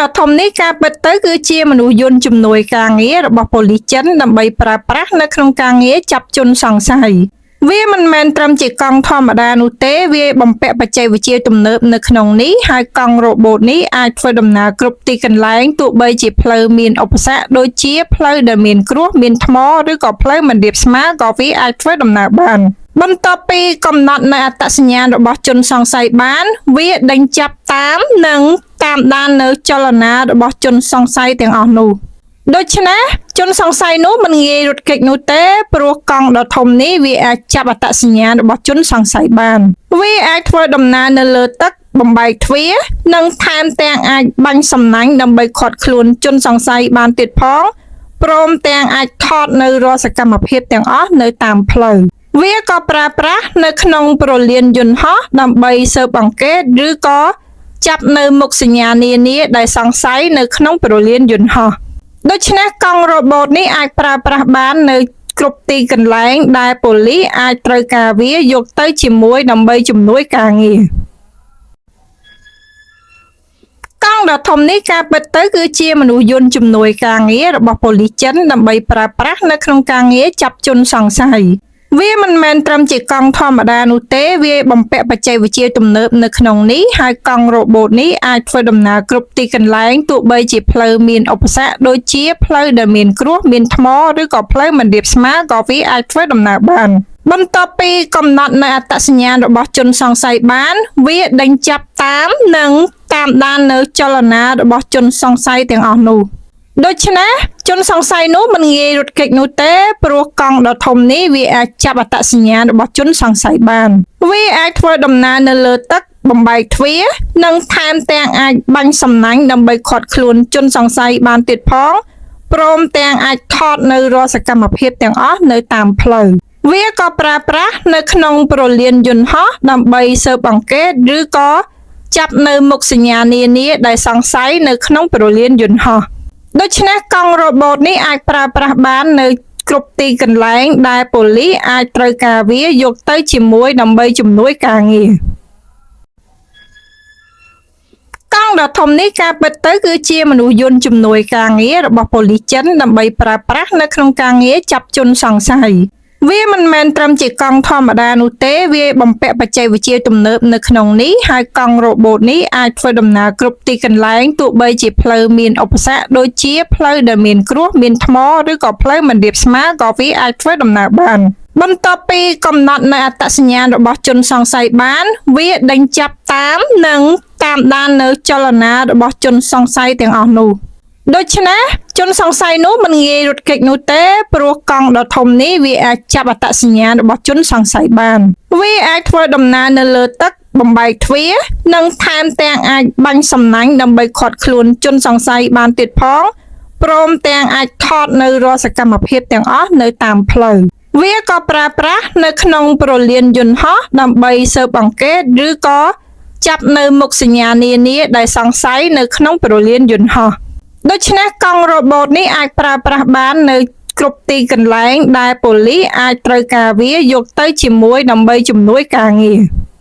ដ៏ធំនេះការពិតទៅគឺជាមនុស្សយន្តជំនួយការងាររបស់ប៉ូលីសចិនដើម្បីប្រើប្រាស់នៅក្នុងការងារចាប់ជនសង្ស័យវាមិនមែនត្រឹមជាកង់ធម្មតានោះទេវាបំពាក់បច្ចេកវិទ្យាទំនើបនៅក្នុងនេះហើយកង់រ៉ូបូតនេះអាចធ្វើដំណើរគ្រប់ទីកន្លែងទោះបីជាផ្លូវមានឧបសគ្គដូចជាផ្លូវដែលមានគ្រោះមានថ្មឬក៏ផ្លូវមិនរាបស្មើក៏វាអាចធ្វើដំណើរបានបន្ទាប់ពីកំណត់នៅអត្តសញ្ញាណរបស់ជនសង្ស័យបានវាដេញចាប់តាមនិងតាមដាននៅចលនារបស់ជនសង្ស័យទាំងអស់នោះ ដូច្នេះជនសង្ស័យនោះមិនងាយរត់គេចនោះទេព្រោះកង់ដ៏ធំនេះវាអាចចាប់អត្តសញ្ញាណរបស់ជនសង្ស័យបានវាអាចធ្វើដំណើរនៅលើទឹកបំបែកទ្វារនិងថែមទាំងអាចបាញ់សំណាញ់ដើម្បីឃាត់ខ្លួនជនសង្ស័យបានទៀតផងព្រមទាំងអាចថតនៅរាល់សកម្មភាពទាំងអស់នៅតាមផ្លូវវាក៏ប្រើប្រាស់នៅក្នុងប្រលានយន្តហោះដើម្បីស៊ើបអង្កេតឬក៏ចាប់នៅមុខសញ្ញានានាដែលសង្ស័យនៅក្នុងប្រលានយន្តហោះ ដូច្នេះកង់រ៉ូបូតនេះអាចប្រើប្រាស់បាននៅគ្រប់ទីកន្លែងដែលប៉ូលីសអាចត្រូវការវាយកទៅជាមួយដើម្បីជំនួយការងារកង់ដ៏ធំនេះការពិតទៅគឺជាមនុស្សយន្តជំនួយការងាររបស់ប៉ូលីសចិនដើម្បីប្រើប្រាស់នៅក្នុងការងារចាប់ជនសង្ស័យវាមិនមែនត្រឹមជាកង់ធម្មតានោះទេវាបំពាក់បច្ចេកវិទ្យាទំនើបនៅក្នុងនេះហើយកង់រ៉ូបូតនេះអាចធ្វើដំណើរគ្រប់ទីកន្លែងទោះបីជាផ្លូវមានឧបសគ្គដូចជាផ្លូវដែលមានគ្រោះមានថ្មឬក៏ផ្លូវមិនរាបស្មើក៏វាអាចធ្វើដំណើរបានបន្ទាប់ពីកំណត់នៅអត្តសញ្ញាណរបស់ជនសង្ស័យបានវាដេញចាប់តាមនិងតាមដាននៅចលនារបស់ជនសង្ស័យទាំងអស់នោះ ដូច្នេះជនសង្ស័យនោះមិនងាយរត់គេចនោះទេព្រោះកង់ដ៏ធំនេះវាអាចចាប់អត្តសញ្ញាណរបស់ជនសង្ស័យបានវាអាចធ្វើដំណើរនៅលើទឹកបំបែកទ្វារនិងថែមទាំងអាចបាញ់សំណាញ់ដើម្បីឃាត់ខ្លួនជនសង្ស័យបានទៀតផងព្រមទាំងអាចថតនៅរាល់សកម្មភាពទាំងអស់នៅតាមផ្លូវវាក៏ប្រើប្រាស់នៅក្នុងប្រលានយន្តហោះដើម្បីស៊ើបអង្កេតឬក៏ចាប់នៅមុខសញ្ញានានាដែលសង្ស័យនៅក្នុងប្រលានយន្តហោះ ដូច្នេះកង់រ៉ូបូតនេះអាចប្រើប្រាស់បាននៅគ្រប់ទីកន្លែងដែលប៉ូលីសអាចត្រូវការវាយកទៅជាមួយដើម្បីជំនួយការងារកង់ដ៏ធំនេះការពិតទៅគឺជាមនុស្សយន្តជំនួយការងាររបស់ប៉ូលីសចិនដើម្បីប្រើប្រាស់នៅក្នុងការងារចាប់ជនសង្ស័យវាមិនមែនត្រឹមជាកង់ធម្មតានោះទេវាបំពាក់បច្ចេកវិទ្យាទំនើបនៅក្នុងនេះហើយកង់រ៉ូបូតនេះអាចធ្វើដំណើរគ្រប់ទីកន្លែងទោះបីជាផ្លូវមានឧបសគ្គដូចជាផ្លូវដែលមានគ្រោះមានថ្មឬក៏ផ្លូវមិនរាបស្មើក៏វាអាចធ្វើដំណើរបានបន្ទាប់ពីកំណត់នៅអត្តសញ្ញាណរបស់ជនសង្ស័យបានវាដេញចាប់តាមនិងតាមដាននៅចលនារបស់ជនសង្ស័យទាំងអស់នោះ ដូច្នេះជនសង្ស័យនោះមិនងាយរត់គេចនោះទេព្រោះកង់ដ៏ធំនេះវាអាចចាប់អត្តសញ្ញាណរបស់ជនសង្ស័យបានវាអាចធ្វើដំណើរនៅលើទឹកបំបែកទ្វារនិងថែមទាំងអាចបាញ់សំណាញ់ដើម្បីឃាត់ខ្លួនជនសង្ស័យបានទៀតផងព្រមទាំងអាចថតនៅរាល់សកម្មភាពទាំងអស់នៅតាមផ្លូវវាក៏ប្រើប្រាស់នៅក្នុងប្រលានយន្តហោះដើម្បីស៊ើបអង្កេតឬក៏ចាប់នៅមុខសញ្ញានានាដែលសង្ស័យនៅក្នុងប្រលានយន្តហោះ ដូច្នេះកង់រ៉ូបូតនេះអាចប្រើប្រាស់បាននៅគ្រប់ទីកន្លែងដែលប៉ូលីសអាចត្រូវការវាយកទៅជាមួយដើម្បីជំនួយការងារ។